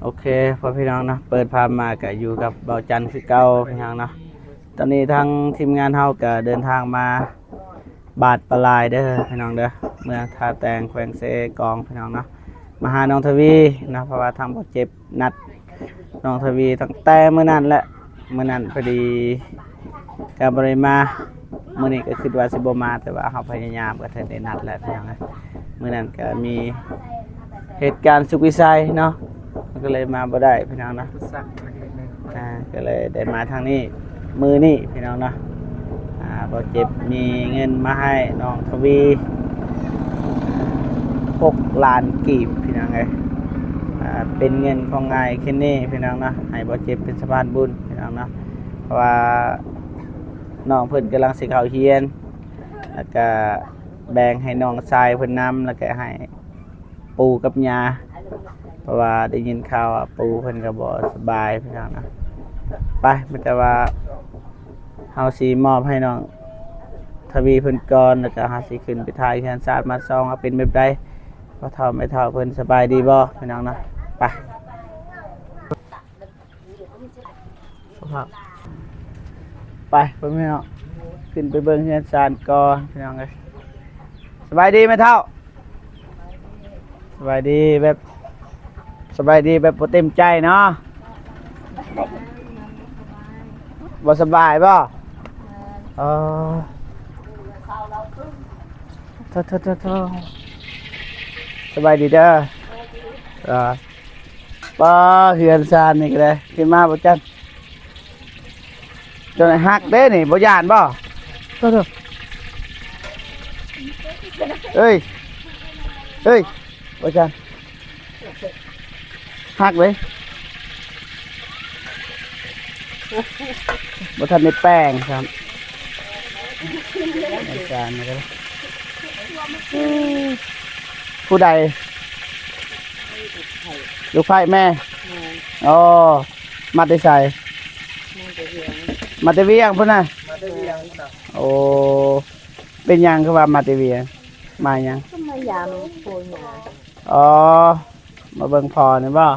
ໂອເຄ ພໍ່ພີ່ນ້ອງເນາະ ເປີດພາບມາກະຢູ່ກັບເບົາຈັນຄືເກົ່າພີ່ນ້ອງເນາະ. ຕອນນີ້ທາງທີມງານເຮົາກະເດີນທາງມາບາດປາລາຍເດີພີ່ນ້ອງເດີ ເມືອງທ່າແຕງ ແຂວງເຊກອງພີ່ນ້ອງເນາະ ມາຫານ້ອງທະວີເນາະ ເພາະວ່າທາງບໍ່ເຈັບ ນັດນ້ອງທະວີຕັ້ງແຕ່ມື້ນັ້ນແຫຼະ ມື້ນັ້ນພໍດີກໍບໍ່ໄດ້ມາ. ມື້ນີ້ກໍຄິດວ່າຊິບໍ່ມາ ແຕ່ວ່າເຮົາພະຍາຍາມກໍເຖິງໄດ້ນັດແຫຼະພີ່ນ້ອງ. ມື້ນັ້ນກໍມີເຫດການສຸກວິໄສເນາະ ມັນກໍເລີຍມາບໍ່ໄດ້ພີ່ນ້ອງເນາະ. ອ່າ ກໍເລີຍໄດ້ມາທາງນີ້ ມື້ນີ້ພີ່ນ້ອງເນາະ. ອ່າ ບໍ່ເຈັບມີເງິນມາໃຫ້ນ້ອງທະວີ ຫົກລ້ານກີບພີ່ນ້ອງເອີຍ. ອ່າ ເປັນເງິນຂອງອ້າຍເຄນນີພີ່ນ້ອງເນາະ ໃຫ້ບໍ່ເຈັບເປັນສະພານບຸນພີ່ນ້ອງເນາະ ເພາະວ່ານ້ອງເພິ່ນກຳລັງຊິເຂົ້າຮຽນ ແລ້ວກະແບ່ງໃຫ້ນ້ອງຊາຍເພິ່ນນຳ ແລ້ວກະໃຫ້ ປູ່ກັບຍ່າ ເພາະວ່າໄດ້ຍິນຂ່າວວ່າປູ່ເພິ່ນກໍບໍ່ສະບາຍພີ່ນ້ອງນະ. ໄປ ມີແຕ່ວ່າເຮົາຊິມອບໃຫ້ນ້ອງທະວີເພິ່ນກ່ອນ ແລ້ວກໍເຮົາຊິຂຶ້ນໄປຖ່າຍເຮືອນຊານບ້ານຊ່ອງວ່າເປັນແບບໃດ ພໍ່ເຖົ້າແມ່ເຖົ້າເພິ່ນສະບາຍດີບໍ່ພີ່ນ້ອງນະ. ໄປ. ສະພາບ ໄປ ພໍ່ແມ່ພີ່ນ້ອງ ຂຶ້ນໄປເບິ່ງເຮືອນຊານກ່ອນພີ່ນ້ອງເອີຍ. ສະບາຍດີແມ່ເຖົ້າ ສະບາຍດີແບບ ສະບາຍດີແບບບໍ່ເຕັມໃຈເນາະ. ບໍ່ສະບາຍບໍ່? ເອີ ໂທດໆໆ ສະບາຍດີເດີ. ເອີ ປ້າ ເຮືອນຊານນີ້ກໍໄດ້ ຂຶ້ນມາບໍ່ຈັນ ຈົນຮັກເດ້ນີ້ ບໍ່ຢ້ານບໍ່? ໂທດໆ ເອີຍ ເອີຍ ບໍ່ຈັນ ຮັກເດ້ ບໍ່ທັນໄດ້ແປງຊ້ຳ. ອາຈານນີ້ກໍໄດ້ ຜູ້ໃດ? ລູກໃພ້ແມ່? ແມ່ນ. ອໍ ມາແຕ່ໃສ? ມາແຕ່ວຽງ ມາແຕ່ວຽງພຸ້ນນະ? ມາແຕ່ວຽງພຸ້ນນະ. ໂອ້ ເປັນຫຍັງຄືວ່າມາແຕ່ວຽງ? ມາຫຍັງ? ກໍມາຢາມພໍ່ຍ່າ. ອໍ ມາເບິ່ງພໍ່ນີ້ບໍ່?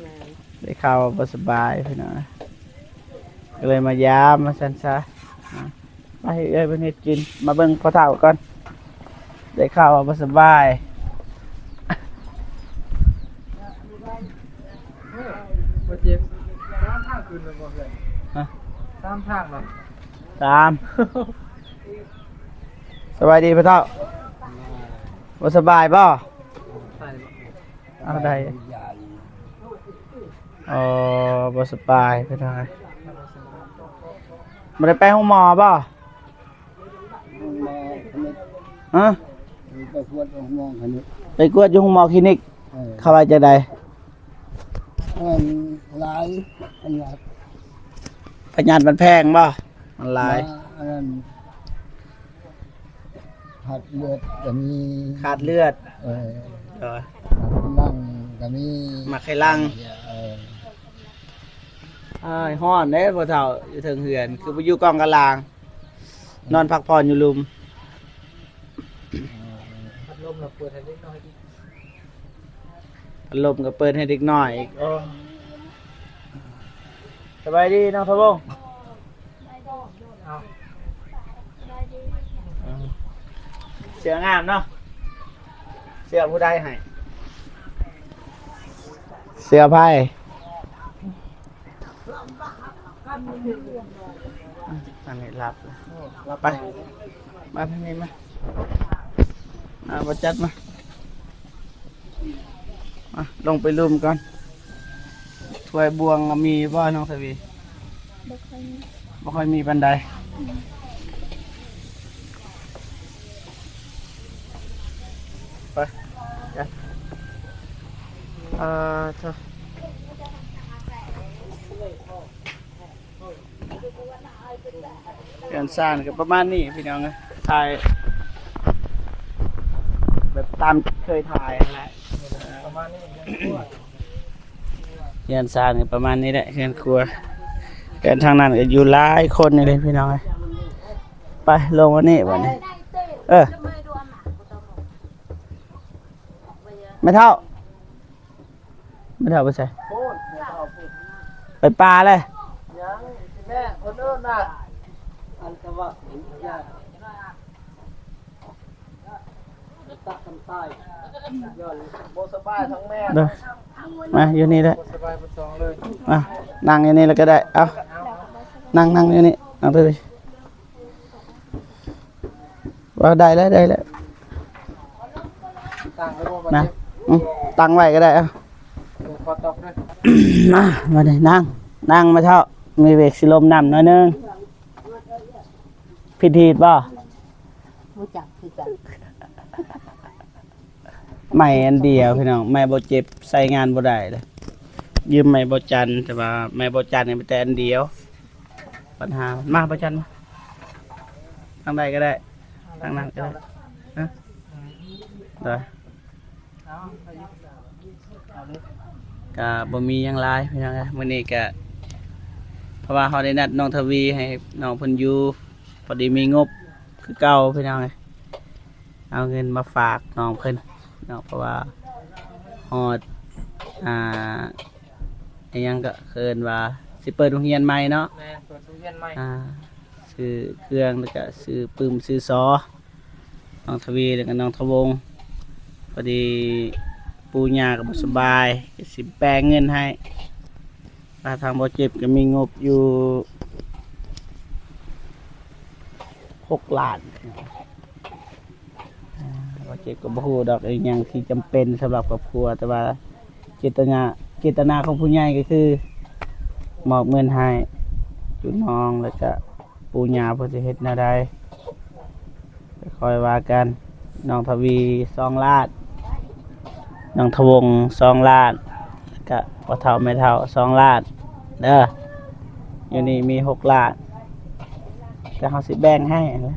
ແມ່ນ. ໄດ້ຂ່າວວ່າບໍ່ສະບາຍພີ່ນ້ອງ ກໍເລີຍມາຢາມວ່າຊັ້ນຊະ. ອ່າ ໄປເອື້ອຍເພິ່ນເຮັດກິນ ມາເບິ່ງພໍ່ເຖົ້າກ່ອນ ໄດ້ຂ່າວວ່າບໍ່ສະບາຍ. ບໍ່ເຈັບ ສາມທາງຂຶ້ນແລ້ວບໍ່ເຮືອນ? ຮະ? ສາມທາງເນາະ? ສາມ. ສະບາຍດີພໍ່ເຖົ້າ ບໍ່ສະບາຍບໍ່? ເອົາໄດ້ ອໍ ບໍ່ສະບາຍພີ່ນ້ອງເອີຍ. ບໍ່ໄດ້ໄປໂຮງໝໍບໍ່? ໂຮງໝໍຄລິນິກ. ຮະ? ໄປກວດໂຮງໝໍຄລິນິກ. ໄປກວດຢູ່ໂຮງໝໍຄລິນິກ. ເອີ ເຂົາວ່າຈັ່ງໃດ? ມັນຫຼາຍ ພະຍາດ. ພະຍາດມັນແພງບໍ່? ມັນຫຼາຍ. ອັນນັ້ນ ຂາດເລືອດກໍມີ. ຂາດເລືອດ. ເອີ ໂດຍ. ມັນລັງກໍມີ. ໝາກໄຂ່ລັງ. ເອີ. ອ້າຍ ຮ້ອນເດ້ພໍ່ເຖົ້າ ຢູ່ເທິງເຮືອນ ຄືບໍ່ຢູ່ກ້ອງກະລາງ ນອນພັກຜ່ອນຢູ່ລຸ່ມ. ພັດລົມລະເປີດໃຫ້ເດັກນ້ອຍອີກ ພັດລົມກໍເປີດໃຫ້ເດັກນ້ອຍອີກ. ໂອ້ ສະບາຍດີນ້ອງທະວົງ. ເອີ ເສື້ອງາມເນາະ. ເສື້ອຜູ້ໃດໃຫ້? ເສື້ອໃຜ? ອັນນີ້ຫຼັບ. ໄປ ມາທາງນີ້ມາ. ມາ ບໍ່ຈັດມາ. ມາ ລົງໄປລຸ່ມກ່ອນ. ຖ້ວຍບ່ວງມີບໍ່ນ້ອງທະວີ? ບໍ່ຄ່ອຍມີ ບໍ່ຄ່ອຍມີປານໃດ. ໄປ ເອີ ເອີ ເອີ. ເຮືອນຊານກໍປະມານນີ້ພີ່ນ້ອງເອີຍ ຖ່າຍແບບຕາມເຄີຍຖ່າຍຫັ້ນແຫຼະ ປະມານນີ້. ເຮືອນຊານກໍປະມານນີ້ແຫຼະ ເຮືອນຄົວ. ແຕ່ທາງນັ້ນກໍຢູ່ຫຼາຍຄົນນີ້ເດ້ພີ່ນ້ອງເອີຍ. ໄປ ລົງມານີ້ບາດນີ້. ເອີ ແມ່ເຖົ້າ. ແມ່ເຖົ້າໄປໃສ? ໄປປ່າເລີຍ. ຍັງແມ່ຄົນເອີ້ນນະ ອັນຕະວະ ຕັດກັນຕາຍ ຍ້ອນບໍ່ສະບາຍທັງແມ່ ເດີ ມາຢູ່ນີ້ແຫຼະ ບໍ່ສະບາຍເບິດສອງເລີຍ. ມາ ນັ່ງຢູ່ນີ້ແລ້ວກໍໄດ້. ເອົາ ນັ່ງ ນັ່ງຢູ່ນີ້ ນັ່ງຕົວນີ້. ວ່າໄດ້ແລ້ວ ໄດ້ແລ້ວ ຕັ້ງໄວ້ບໍ່? ນະ ອືມ ຕັ້ງໄວ້ກໍໄດ້. ເອົາ ເດີ ຂໍຕອກເດີ ມາ ມານີ້ ນັ່ງ ນັ່ງ ແມ່ເຖົ້າ ມີເວກຊິລົມນ້ຳໜ້ອຍໜຶ່ງ. ຜິດຮີດບໍ່? ບໍ່ຈັກຄືກັນ. ໄມ້ອັນດຽວພີ່ນ້ອງ ໄມ້ບໍ່ເຈັບ ໃຊ້ງານບໍ່ໄດ້ເລີຍ. ຢືມໄມ້ບໍ່ຈັນ ແຕ່ວ່າໄມ້ບໍ່ຈັນນີ້ມີແຕ່ອັນດຽວ ບັນຫາ. ມາ ບໍ່ຈັນ ມາ ທາງໃດກໍໄດ້ ທາງນັ້ນກໍໄດ້. ຮະ ໄດ້ ກະບໍ່ມີຫຍັງຫຼາຍພີ່ນ້ອງເອີຍ. ມື້ນີ້ກະ ເພາະວ່າເຮົາໄດ້ນັດນ້ອງທະວີໃຫ້ນ້ອງເພິ່ນຢູ່ ພໍດີມີງົບຄືເກົ່າພີ່ນ້ອງເອີຍ. ເອົາເງິນມາຝາກນ້ອງເພິ່ນເນາະ ເພາະວ່າຮອດ ອ່າ ອີຫຍັງກໍເອີ້ນວ່າຊິເປີດໂຮງຮຽນໃໝ່ເນາະ. ແມ່ນ ເປີດໂຮງຮຽນໃໝ່. ອ່າ ຊື້ເຄື່ອງ ແລ້ວກໍຊື້ປຶ້ມ ຊື້ຊໍ ນ້ອງທະວີ ແລ້ວກໍນ້ອງທະວົງ. ພໍດີປູ່ຍ່າກໍບໍ່ສະບາຍ ກໍຊິແບ່ງເງິນໃຫ້. ຖ້າທາງບໍ່ເຈັບກໍມີງົບຢູ່ຫົກລ້ານ. ອ່າ ບໍ່ເຈັບກໍບໍ່ຮູ້ດອກ ອີຫຍັງທີ່ຈຳເປັນສຳລັບຄອບຄົວ ແຕ່ວ່າເຈດຕະນາ ເຈດຕະນາຂອງຜູ້ໃຫຍ່ກໍຄືມອບເງິນໃຫ້ຈຸນ້ອງ ແລ້ວກະປູ່ຍ່າເພິ່ນຊິເຮັດແນວໃດ ຄ່ອຍວ່າກັນ. ນ້ອງທະວີສອງລ້ານ ນ້ອງທະວົງສອງລ້ານ ແລ້ວກະພໍ່ເຖົ້າແມ່ເຖົ້າສອງລ້ານເດີ. ຢູ່ນີ້ມີຫົກລ້ານ ແຕ່ເຮົາຊິແບ່ງໃຫ້ຫັ້ນແຫຼະ.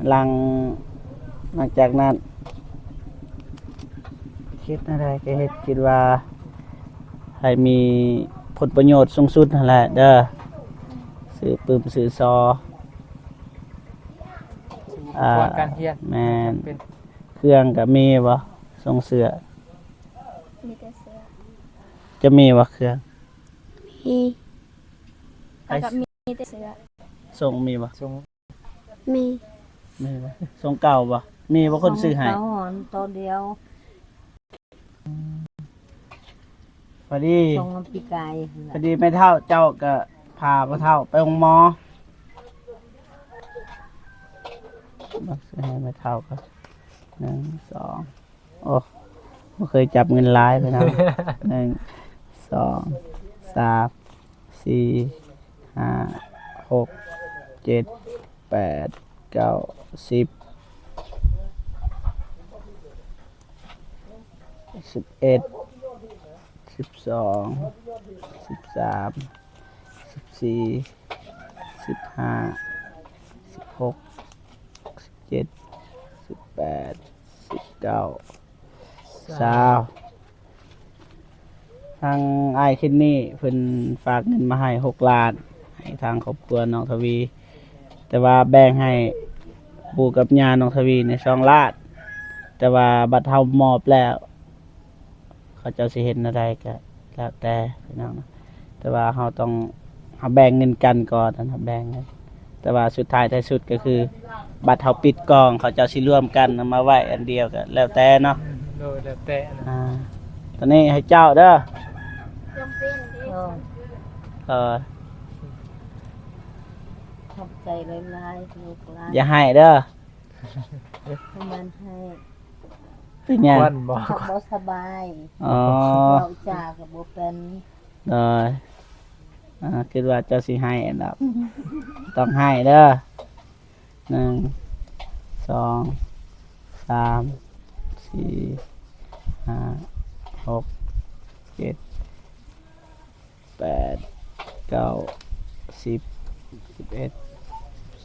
ຫຼັງ ຫຼັງຈາກນັ້ນ ເຮັດແນວໃດກໍເຮັດ ຄິດວ່າໃຫ້ມີຜົນປະໂຫຍດສູງສຸດຫັ້ນແຫຼະເດີ. ຊື້ປຶ້ມ ຊື້ຊໍ ອ່າ ອຸປະກອນການຮຽນ ແມ່ນ ຈຳເປັນ. ເຄື່ອງກໍມີບໍ່? ສົ່ງເສື້ອ ມີແຕ່ເສື້ອ. ຈະມີບໍ່ເຄື່ອງ? ມີ ແລ້ວກໍມີແຕ່ເສື້ອ. ສົ່ງມີບໍ່? ສົ່ງ ມີ ມີບໍ່? ສົ່ງເກົ່າບໍ່? ມີບໍ່ຄົນຊື້ໃຫ້? ສົ່ງເກົ່າ ໂຕດຽວ. ພໍດີ ສົ່ງປີກາຍ ພໍດີແມ່ເຖົ້າເຈົ້າກໍພາພໍ່ເຖົ້າໄປໂຮງໝໍ. ບັກຊື້ໃຫ້ແມ່ເຖົ້າກໍ ໜຶ່ງ ສອງ ໂອ້ ບໍ່ເຄີຍຈັບເງິນຫຼາຍພີ່ນ້ອງ. ໜຶ່ງ ສອງ ສາມ ສີ່ ຫ້າ ຫົກ ເຈັດ ແປດ ເກົ້າ ສິບ ສິບເອັດ ສິບສອງ ສິບສາມ ສິບສີ່ ສິບຫ້າ ສິບຫົກ ສິບເຈັດ ສິບແປດ ສິບເກົ້າ ຊາວ ຊາວ. ທາງອ້າຍຄິດນີ້ເພິ່ນຝາກເງິນມາໃຫ້ຫົກລ້ານ ໃຫ້ທາງຄອບຄົວນ້ອງທະວີ ແຕ່ວ່າແບ່ງໃຫ້ປູ່ກັບຍ່ານ້ອງທະວີນີ້ສອງລ້ານ ແຕ່ວ່າບັດເຮົາມອບແລ້ວ ເຂົາເຈົ້າຊິເຮັດແນວໃດກໍແລ້ວແຕ່ພີ່ນ້ອງ ແຕ່ວ່າເຮົາຕ້ອງ ເຮົາແບ່ງເງິນກັນກ່ອນ ເຮົາແບ່ງເງິນ ແຕ່ວ່າສຸດທ້າຍທ້າຍສຸດກໍຄື ບັດເຮົາປິດກ່ອງ ເຂົາເຈົ້າຊິລວມກັນເອົາມາໄວ້ອັນດຽວກໍແລ້ວແຕ່ເນາະ. ໂດຍ ແລ້ວແຕ່ນະ. ອ່າ ຕອນນີ້ໃຫ້ເຈົ້າເດີ. ໂດຍ ຂອບໃຈຫຼາຍໆ ລູກຫຼານ. ຢ່າໄຫ້ເດີ. ມັນໃຫ້ ເປັນຫຍັງ? ຄວັນບໍ່? ເຂົາບໍ່ສະບາຍ. ອໍ ເວົ້າຈາກໍບໍ່ເປັນ. ໂດຍ ອ່າ ຄິດວ່າເຈົ້າຊິໄຫ້ດອກ. ຕ້ອງໄຫ້ເດີ. ໜຶ່ງ ສອງ ສາມ ສີ່ ຫ້າ ຫົກ ເຈັດ ແປດ ເກົ້າ ສິບ ສິບເອັດ ສິບ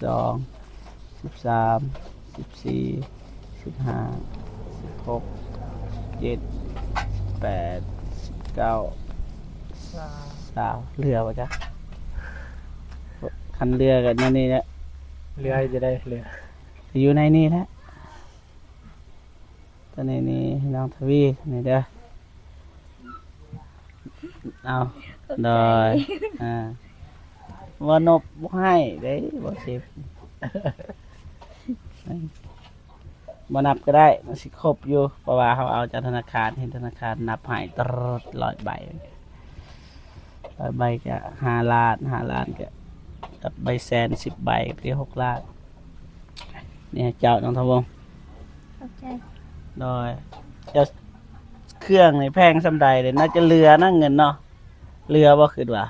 ສອງ ສິບສາມ ສິບສີ່ ສິບຫ້າ ສິບຫົກ ສິບເຈັດ ສິບແປດ ສິບເກົ້າ ຊາວ ຊາວ ເຫຼືອບໍ່ຈັກ? ຄັນເຫຼືອກໍແນວນີ້ແຫຼະ. ເຫຼືອຈະໄດ້ເຫຼືອ ຢູ່ໃນນີ້ແຫຼະ. ຕອນນີ້ນີ້ນ້ອງທະວີນີ້ເດີ. ເອົາ ໂດຍ ອ່າ ບໍ່ນົບບໍ່ໃຫ້ເດ້ ບໍ່ເຊັບ ບໍ່ນັບກໍໄດ້ ມັນຊິຄົບຢູ່ ເພາະວ່າເຮົາເອົາຈາກທະນາຄານ ເຫັນທະນາຄານນັບໃຫ້ຕະຫຼອດ ຮ້ອຍໃບ ຮ້ອຍໃບກໍຫ້າລ້ານ ຫ້າລ້ານກໍກັບໃບແສນ ສິບໃບກໍເປັນຫົກລ້ານ. ນີ້ໃຫ້ເຈົ້າ ນ້ອງທະວົງ ຂອບໃຈ ໂດຍ ເຈົ້າ ເຄື່ອງນີ້ແພງສ່ຳໃດເດ? ໜ້າຈະເຫຼືອນະເງິນເນາະ ເຫຼືອບໍ່ ຄິດວ່າ?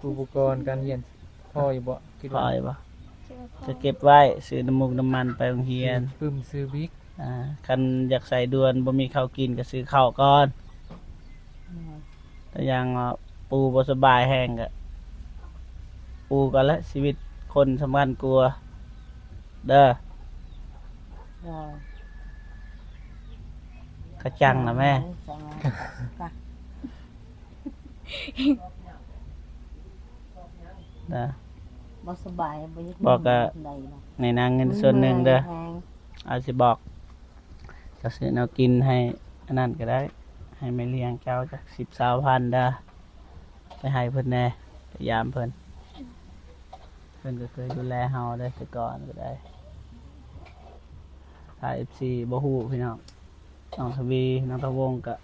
ອຸປະກອນການຮຽນພໍຢູ່ບໍ່? ຄິດວ່າ ພໍຢູ່ບໍ່? ຈະເກັບໄວ້ຊື້ນ້ຳມູກນ້ຳມັນໄປໂຮງຮຽນ ຊື້ປຶ້ມຊື້ບິກ ອ່າ ຄັນຢາກໃຊ້ດ່ວນ ບໍ່ມີເຂົ້າກິນກໍຊື້ເຂົ້າກ່ອນ ອືມ ແຕ່ຢ່າງວ່າປູ່ບໍ່ສະບາຍແຮງກໍປູ່ກ່ອນແຫຼະ ຊີວິດຄົນສຳຄັນກວ່າເດີ ເອີ ກະຈັງລະແມ່ ນະ ບໍ່ສະບາຍ ບໍ່ຢາກ ບໍ່ກະ ນອນປານໃດນະ ໃນນາເງິນສ່ວນໜຶ່ງເດີ ອາດຊິບອກ ເຈົ້າຊື້ແນວກິນໃຫ້ອັນນັ້ນກໍໄດ້ ໃຫ້ແມ່ລ້ຽງເຈົ້າຈັກສິບ ຊາວພັນເດີ ໄປໃຫ້ເພິ່ນແດ່ ໄປຢາມເພິ່ນ ເພິ່ນກໍເຄີຍດູແລເຮົາເດ້ ແຕ່ກ່ອນກໍໄດ້ ຖ້າເອັຟຊີບໍ່ຮູ້ພີ່ນ້ອງ ນ້ອງທະວີ ນ້ອງທະວົງກໍ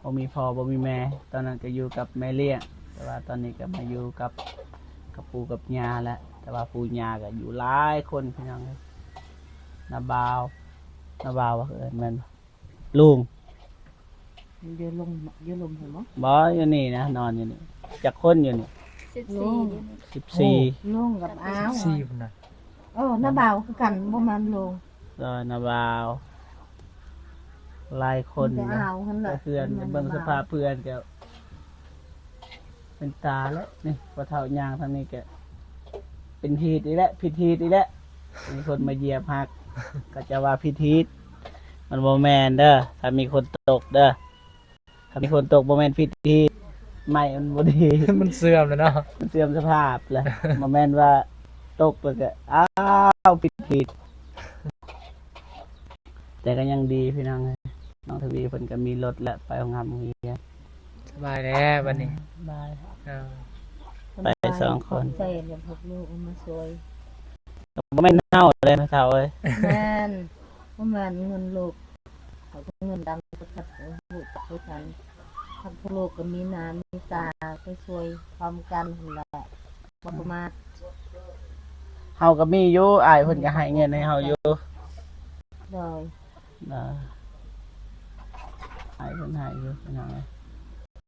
ບໍ່ມີພໍ່ບໍ່ມີແມ່ ຕອນນັ້ນກໍຢູ່ກັບແມ່ລ້ຽງ ແຕ່ວ່າຕອນນີ້ກໍມາຢູ່ກັບ ກັບປູ່ກັບຍ່າແລ້ວ ແຕ່ວ່າປູ່ຍ່າກໍຢູ່ຫຼາຍຄົນພີ່ນ້ອງເອີຍ ນ້າບ່າວ ນ້າບ່າວວ່າເອີ້ນແມ່ນບໍ່ ລຸງ ຢູ່ລົມ ຢູ່ລົມພຸ້ນບໍ່? ບໍ່ ຢູ່ນີ້ນະ ນອນຢູ່ນີ້ ຈັກຄົນຢູ່ນີ້? ສິບສີ່ ຢູ່ນີ້ ສິບສີ່ ລຸງກັບອາວ ສິບສີ່ພຸ້ນນະ ເອີ ນ້າບ່າວຄືກັນ ບໍ່ແມ່ນລຸງ ເອີ ນ້າບ່າວ ຫຼາຍຄົນ ມີແຕ່ອາວຫັ້ນແຫຼະ ເພື່ອນ ເບິ່ງສະພາບເພື່ອນກໍເປັນຕາແລ້ວ ນີ້ພໍ່ເຖົ້າຍ່າງທາງນີ້ກໍເປັນຮີດອີກແລ້ວ ຜິດຮີດອີກແລ້ວ ມີຄົນມາຢຽບຮັກ ກໍຈະວ່າຜິດຮີດ ມັນບໍ່ແມ່ນເດີ ຖ້າມີຄົນຕົກເດີ ຄັນມີຄົນຕົກບໍ່ແມ່ນຜິດທີ່ ໄມ້ມັນບໍ່ດີ ມັນເສື່ອມແລ້ວເນາະ ມັນເສື່ອມສະພາບແລ້ວ ບໍ່ແມ່ນວ່າຕົກແລ້ວກໍ ອ້າວ ຜິດທີ່ ແຕ່ກໍຍັງດີພີ່ນ້ອງເອີຍ ນ້ອງທະວີເພິ່ນກໍມີລົດແລ້ວ ໄປໂຮງຮຽນ ສະບາຍແລ້ວບັດນີ້ ສະບາຍ ເອີ ໄປສອງຄົນ ຂອບໃຈແລ້ວພວກລູກເອົາມາຊ່ວຍ ກໍບໍ່ແມ່ນເຮົາເດ້ແມ່ເຖົ້າເອີຍ ແມ່ນ ບໍ່ແມ່ນເງິນລູກ ເຂົາເອົາເງິນດຳໄປກັບລູກກັບຜູ້ທັນ ທັງຜູ້ລູກກໍມີໜ້າມີຕາໄປຊ່ວຍພ້ອມກັນຫັ້ນແຫຼະ ບໍ່ປະໝາດ ເຮົາກໍມີຢູ່ ອ້າຍເພິ່ນກໍໃຫ້ເງິນໃຫ້ເຮົາຢູ່ ໂດຍ ອ່າ ອ້າຍເພິ່ນໃຫ້ຢູ່ພີ່ນ້ອງເອີຍ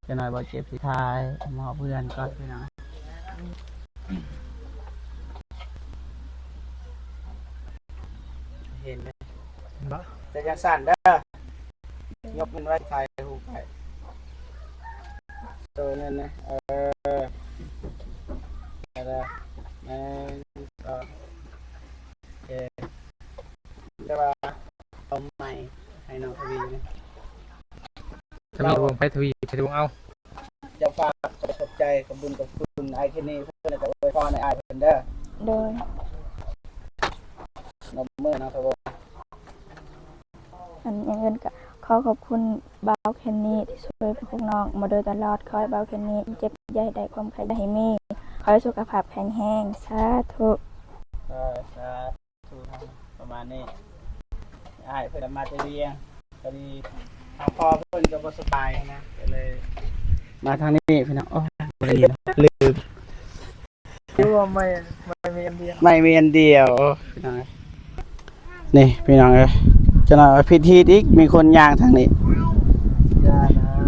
ຈັກໜ້ອຍບໍ່ເຈັບຊິຖ່າຍມອບເພື່ອນກ່ອນພີ່ນ້ອງ ເຫັນ ເຫັນບໍ່ ແຕ່ຈັ່ງຊັ້ນເດີ ຍົກເງິນໄວ້ຖ່າຍຮູບໄປ ໂຊເງິນນະ ເອີ ໄດ້ລະ ໜຶ່ງ ສອງ ໂອເຄ ແຕ່ວ່າເອົາໃໝ່ໃຫ້ນ້ອງທະວີນະ ທະວີ ທະວີ ໄປທະວີ ໄປທະວີ ເອົາ ເຈົ້າຝາກຂອບໃຈຂອບບຸນຂອບຄຸນອ້າຍເຄນນີເພິ່ນ ແລ້ວກໍອວຍພອນໃຫ້ອ້າຍເພິ່ນເດີ ໂດຍ ນຳເມືອນຳທະວົງ ອັນຢ່າງອື່ນກໍຂໍຂອບຄຸນບ່າວເຄນນີທີ່ຊ່ວຍພວກນ້ອງມາໂດຍຕະຫຼອດ ຂໍໃຫ້ບ່າວເຄນນີເຈັບຢ່າໃຫ້ໄດ້ ຄວາມໄຂ້ຢ່າໃຫ້ມີ ຂໍໃຫ້ສຸຂະພາບແຂງແຮງ ສາທຸ ເອີ ສາ ປະມານນີ້ ອ້າຍເພິ່ນມາແຕ່ວຽງ ພໍດີທາງພໍ່ເພິ່ນກໍບໍ່ສະບາຍນະ ກໍເລີຍມາທາງນີ້ພີ່ນ້ອງ ໂອ້ຍ ລືມ ຄືວ່າໄມ້ ໄມ້ມີອັນດຽວ ໄມ້ມີອັນດຽວ ໂອ້ຍ ພີ່ນ້ອງເອີຍ ນີ້ພີ່ນ້ອງເອີຍ ຈັກໜ້ອຍຜິດຮີດອີກ ມີຄົນຍ່າງທາງນີ້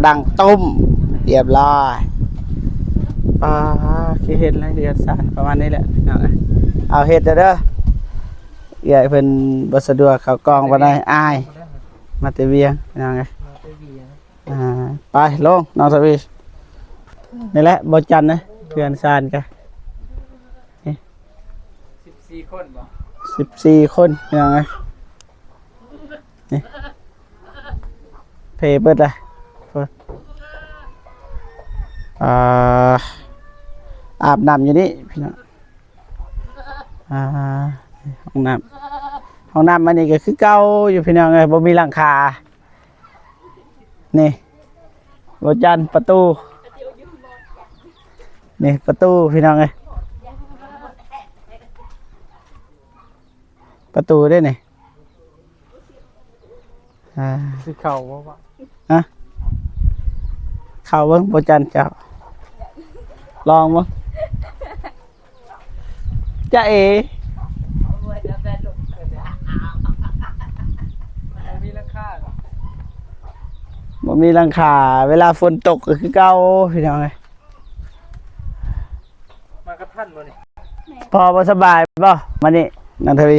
ດັງຕຸ້ມ ຮຽບຮ້ອຍ ປາ ຄືເຮັດລະອຽດສານ ປະມານນີ້ແຫຼະ ພີ່ນ້ອງເອີຍ ເອົາເຮັດເດີ ເອື້ອຍເພິ່ນບໍ່ສະດວກເຂົ້າກ້ອງປານໃດ ອາຍ ມາແຕ່ວຽງ ພີ່ນ້ອງເອີຍ ມາແຕ່ວຽງ ອ່າ ໄປລົງ ນ້ອງທະວີ ນີ້ແຫຼະ ບໍ່ຈັນເດີ ເພື່ອນຊານກະ ນີ້ ສິບສີ່ຄົນບໍ່ ສິບສີ່ຄົນ ພີ່ນ້ອງເອີຍ ນີ້ ເພເບິດລະ ອ່າ ອາບນ້ຳຢູ່ນີ້ພີ່ນ້ອງ ອ່າ ຫ້ອງນ້ຳ ຫ້ອງນ້ຳອັນນີ້ກໍຄືເກົ່າຢູ່ພີ່ນ້ອງເອີຍ ບໍ່ມີຫຼັງຄາ ນີ້ ບໍ່ຈັນ ປະຕູ ນີ້ປະຕູພີ່ນ້ອງເອີຍ ປະຕູເດ້ນີ້ ອ່າ ຊິເຂົ້າບໍ່ວະ? ຮະ? ເຂົ້າເບິ່ງ ບໍ່ຈັນເຈົ້າ ລອງເບິ່ງ ຈະເອ ບໍ່ມີຫຼັງຄາ ເວລາຝົນຕົກກໍຄືເກົ່າ ພີ່ນ້ອງເອີຍ. ມາກັບທ່ານບໍ່ນີ້? ພໍ່ບໍ່ສະບາຍບໍ່? ມານີ້ ນ້ອງທະວີ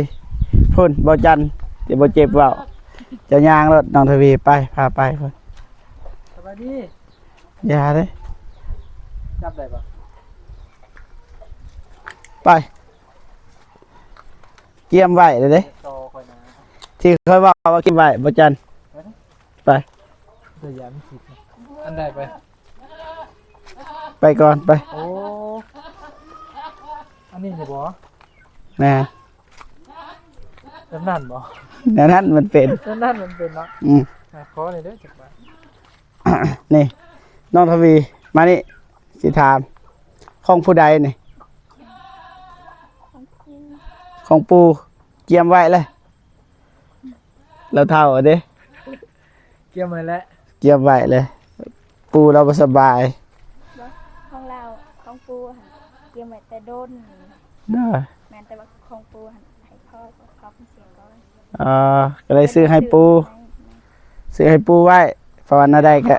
ພຸ້ນ ບໍ່ຈັນ ຈະບໍ່ເຈັບເວົ້າ ເຈົ້າຍ່າງໂລດ ນ້ອງທະວີ ໄປ ພາໄປພຸ້ນ ສະບາຍດີ ຢ່າເດ້ ຈັບໄດ້ບໍ່? ໄປ ກຽມໄວ້ເດ້ ຕໍ່ຂ້ອຍນະ ທີ່ຂ້ອຍເວົ້າວ່າກຽມໄວ້ ບໍ່ຈັນ ໄປ ອັນໃດໄປ? ໄປກ່ອນ ໄປ ໂອ້ ອັນນີ້ນີ້ບໍ່? ແມ່ນ ແບບນັ້ນບໍ່? ແນວນັ້ນມັນເປັນ ແບບນັ້ນມັນເປັນເນາະ ອືມ ອ່ະ ຂໍນີ້ເດີຈັກບາດ ນີ້ ນ້ອງທະວີ ມານີ້ ຊິຖາມ ຂອງຜູ້ໃດນີ້? ຂອງປູ່ ກຽມໄວ້ເລີຍ ລາວເຖົ້າເດ້ ກຽມໄວ້ແຫຼະ ກຽມໄວ້ເລີຍ ປູ່ລາວບໍ່ສະບາຍ ບໍ່ ຂອງລາວ ຂອງປູ່ຫັ້ນກຽມໄວ້ແຕ່ດົນ ເດີ ແມ່ນ ແຕ່ວ່າຂອງປູ່ຫັ້ນໃຫ້ພໍ່ ພໍ່ເພິ່ນເສຍກ່ອນ ເອີ ກໍເລີຍຊື້ໃຫ້ປູ່ ຊື້ໃຫ້ປູ່ໄວ້ ເພາະວ່າແນວໃດກໍ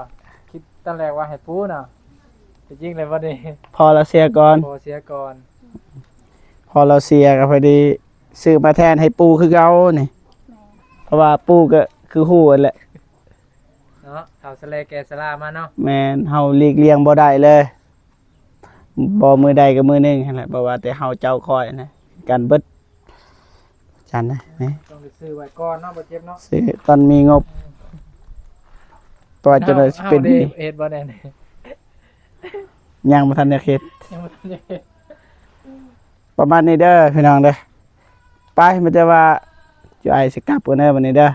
ຄິດຕອນແລກວ່າໃຫ້ປູ່ເນາະ ແຕ່ຈິງແລ້ວບັດນີ້ ພໍ່ລາວເສຍກ່ອນ ພໍ່ເສຍກ່ອນ ພໍ່ລາວເສຍກໍພໍດີ ຊື້ມາແທນໃຫ້ປູ່ຄືເກົ່ານີ້ ແມ່ນ ເພາະວ່າປູ່ກໍຄືຮູ້ຫັ້ນແຫຼະເນາະ ເຖົ້າຊະແລແກ່ຊະລາມາເນາະ ແມ່ນ ເຮົາຫຼີກລ່ຽງບໍ່ໄດ້ເລີຍ ບໍ່ມື້ໃດກໍມື້ໜຶ່ງຫັ້ນແຫຼະ ບໍ່ວ່າແຕ່ເຮົາເຈົ້າຂ້ອຍນະ ກັນເບິດ ຈັນນະ ນີ້ ຕ້ອງໄດ້ຊື້ໄວ້ກ່ອນເນາະ ບໍ່ເຈັບເນາະ ຊື້ຕອນມີງົບ ອືມ ເພາະວ່າຈະໄດ້ຊິເປັນ ເຮົາເດ້ ເຮັດບໍ່ແນ່ນີ້ ຍັງບໍ່ທັນໄດ້ເຮັດ ຍັງບໍ່ທັນໄດ້ເຮັດ ປະມານນີ້ເດີພີ່ນ້ອງເດີ ໄປ ມີແຕ່ວ່າຈຸອ້າຍຊິກັບກ່ອນເດີບັດນີ້ເດີ ໂດຍ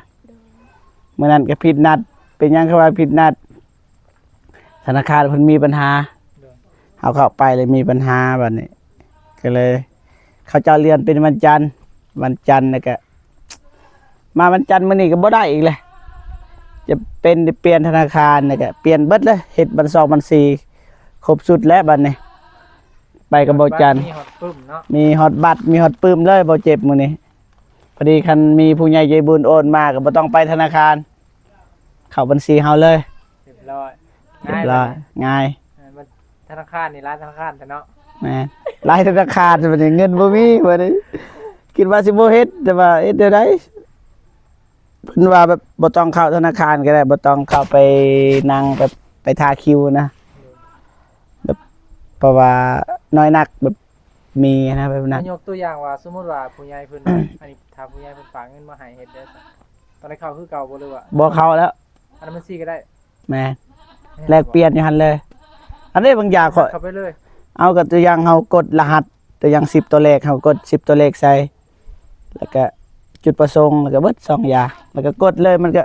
ມື້ນັ້ນກໍຜິດນັດ ເປັນຫຍັງຄືວ່າຜິດນັດ ທະນາຄານເພິ່ນມີບັນຫາ ໂດຍ ເຮົາເຂົ້າໄປແລ້ວມີບັນຫາບັດນີ້ ກໍເລີຍ ເຂົາເຈົ້າເລື່ອນເປັນວັນຈັນ ວັນຈັນແລ້ວກໍ ມາວັນຈັນມື້ນີ້ກໍບໍ່ໄດ້ອີກແຫຼະ ຈະເປັນໄດ້ປ່ຽນທະນາຄານ ແລ້ວກໍປ່ຽນເບິດເລີຍ ເຮັດບັນຊອງບັນຊີຄົບຊຸດແລ້ວບັດນີ້ ໄປກໍບໍ່ຈັນ ມີຮອດປຶ້ມເນາະ ມີຮອດບັດ ມີຮອດປຶ້ມເລີຍ ບໍ່ເຈັບມື້ນີ້ ພໍດີຄັນມີຜູ້ໃຫຍ່ໃຈບຸນໂອນມາກໍບໍ່ຕ້ອງໄປທະນາຄານ ເຂົ້າບັນຊີເຮົາເລີຍ ຮຽບຮ້ອຍ ງ່າຍ ຮຽບຮ້ອຍ ງ່າຍ ເອີ ມັນທະນາຄານນີ້ຫຼາຍທະນາຄານແທ້ເນາະ ແມ່ນ ຫຼາຍທະນາຄານບັດນີ້ ເງິນບໍ່ມີບັດນີ້ ຄິດວ່າຊິບໍ່ເຮັດ ແຕ່ວ່າເຮັດແນວໃດ ເພິ່ນວ່າແບບບໍ່ຕ້ອງເຂົ້າທະນາຄານກໍໄດ້ ບໍ່ຕ້ອງເຂົ້າໄປນັ່ງແບບໄປຖ້າຄິວນະ ແບບ ເພາະວ່ານ້ອຍນັກ ແບບມີນະ ແບບນັ້ນ ຍົກຕົວຢ່າງວ່າ ສົມມຸດວ່າຜູ້ໃຫຍ່ເພິ່ນ ອັນນີ້ຖ້າຜູ້ໃຫຍ່ເພິ່ນຝາກເງິນມາໃຫ້ເຮັດເດີ ຕອນນີ້ເຂົ້າຄືເກົ່າບໍ່ ຫຼືວ່າ ບໍ່ເຂົ້າແລ້ວ ອັນນັ້ນບັນຊີກໍໄດ້ ແມ່ນ ແລກປ່ຽນຢູ່ຫັ້ນເລີຍ ອັນນີ້ບາງຢ່າງຂ້ອຍ ເຂົ້າໄປເລີຍ ເອົາ ກໍຕົວຢ່າງເຮົາກົດລະຫັດ ຕົວຢ່າງສິບຕົວເລກ ເຮົາກົດສິບຕົວເລກໃສ່ ແລ້ວກໍຈຸດປະສົງ ແລ້ວກໍເບິດສອງຢ່າງ ແລ້ວກໍກົດເລີຍ ມັນກໍ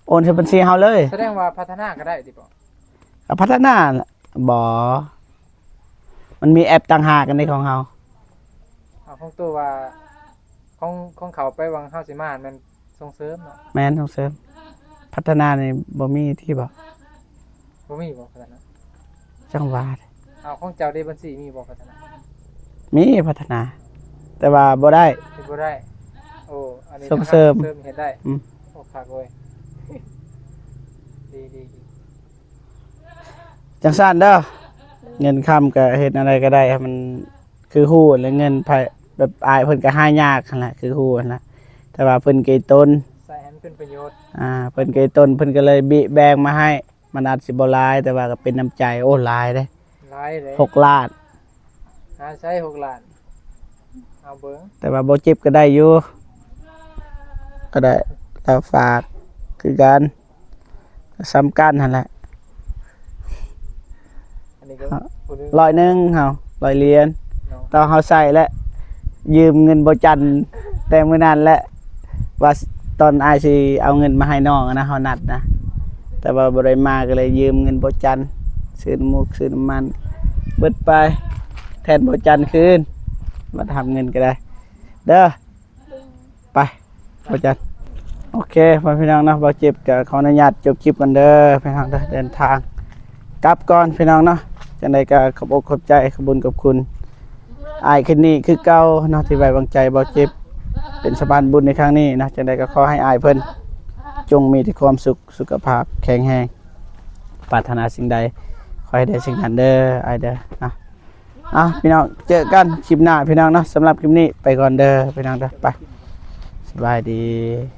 ໂອນໃສ່ບັນຊີເຮົາເລີຍ ສະແດງວ່າພັດທະນາກໍໄດ້ຕິບໍ່? ກໍພັດທະນາແຫຼະ ບໍ່ ມັນມີແອັບຕ່າງຫາກອັນນີ້ຂອງເຮົາ ເອົາ ຂອງໂຕວ່າ ຂອງ ຂອງເຂົາໄປຫວັງເຮົາຊິມາຫັ້ນແມ່ນສົ່ງເສີມເນາະ ແມ່ນ ສົ່ງເສີມ ພັດທະນານີ້ບໍ່ມີທີ່ບໍ່? ບໍ່ມີບໍ່ພັດທະນາ? ຈັ່ງຫວາ ເອົາ ຂອງເຈົ້າເດ ບັນຊີມີບໍ່ພັດທະນາ? ມີພັດທະນາ ແຕ່ວ່າບໍ່ໄດ້ ເຮັດບໍ່ໄດ້ ໂອ້ ອັນນີ້ ສົ່ງເສີມ ເສີມເຮັດໄດ້ ອືມ ໂອ້ ຄັກເວີຍ ດີໆໆ ຈັ່ງຊັ້ນເດີ ເງິນຄຳກໍເຮັດແນວໃດກໍໄດ້ໃຫ້ມັນຄືຮູ້ແຫຼະ ເງິນໃຜ ແບບອ້າຍເພິ່ນກໍຫາຍາກຫັ້ນແຫຼະ ຄືຮູ້ຫັ້ນແຫຼະ ແຕ່ວ່າເພິ່ນກໍອີຕົນ ໃຊ້ໃຫ້ມັນເປັນປະໂຫຍດ ອ່າ ເພິ່ນກໍອີຕົນ ເພິ່ນກໍເລີຍບິແບ່ງມາໃຫ້ ມັນອາດຊິບໍ່ຫຼາຍ ແຕ່ວ່າກໍເປັນນ້ຳໃຈ ໂອ້ ຫຼາຍເດ້ ຫຼາຍເດ້ ຫົກລ້ານ ຫາໃຊ້ຫົກລ້ານ ເອົາເບິ່ງ ແຕ່ວ່າບໍ່ເຈັບກໍໄດ້ຢູ່ ກໍໄດ້ ແລ້ວຝາກຄືກັນ ກໍສ່ຳກັນຫັ້ນແຫຼະ ອັນນີ້ກໍ ຮ້ອຍໜຶ່ງເຮົາ ຮ້ອຍຫຼຽນ ເນາະ ແຕ່ວ່າເຮົາໃຊ້ແລ້ວ ຢືມເງິນບໍ່ຈັນແຕ່ມື້ນັ້ນແຫຼະ ວ່າຕອນອ້າຍຊິເອົາເງິນມາໃຫ້ນ້ອງນະ ເຮົານັດນະ ແຕ່ວ່າບໍ່ໄດ້ມາ ກໍເລີຍຢືມເງິນບໍ່ຈັນ ຊື້ໝູກຊື້ນ້ຳມັນ ເບິດໄປ ແທນບໍ່ຈັນຄືນ ມາທຳເງິນກໍໄດ້ເດີ. ໄປ ບໍ່ຈັນ. ໂອເຄ ພໍ່ແມ່ພີ່ນ້ອງເນາະ ບ່າວເຈັບກໍຂໍອະນຸຍາດຈົບຄລິບກ່ອນເດີພີ່ນ້ອງເດີ. ເດີນທາງກັບກ່ອນພີ່ນ້ອງເນາະ. ຈັ່ງໃດກໍຂອບອົກຂອບໃຈ ຂອບບຸນຂອບຄຸນອ້າຍຄົນນີ້ຄືເກົ່າເນາະ ທີ່ໄວ້ວາງໃຈບ່າວເຈັບເປັນສະພານບຸນໃນຄັ້ງນີ້ເນາະ. ຈັ່ງໃດກໍຂໍໃຫ້ອ້າຍເພິ່ນຈົ່ງມີແຕ່ຄວາມສຸກ ສຸຂະພາບແຂງແຮງ ປາດຖະໜາສິ່ງໃດ ຂໍໃຫ້ໄດ້ສິ່ງນັ້ນເດີອ້າຍເດີເນາະ. ເອົາ ພີ່ນ້ອງ ເຈີກັນຄລິບໜ້າພີ່ນ້ອງເນາະ. ສຳລັບຄລິບນີ້ໄປກ່ອນເດີພີ່ນ້ອງເດີ. ໄປ ສະບາຍດີ.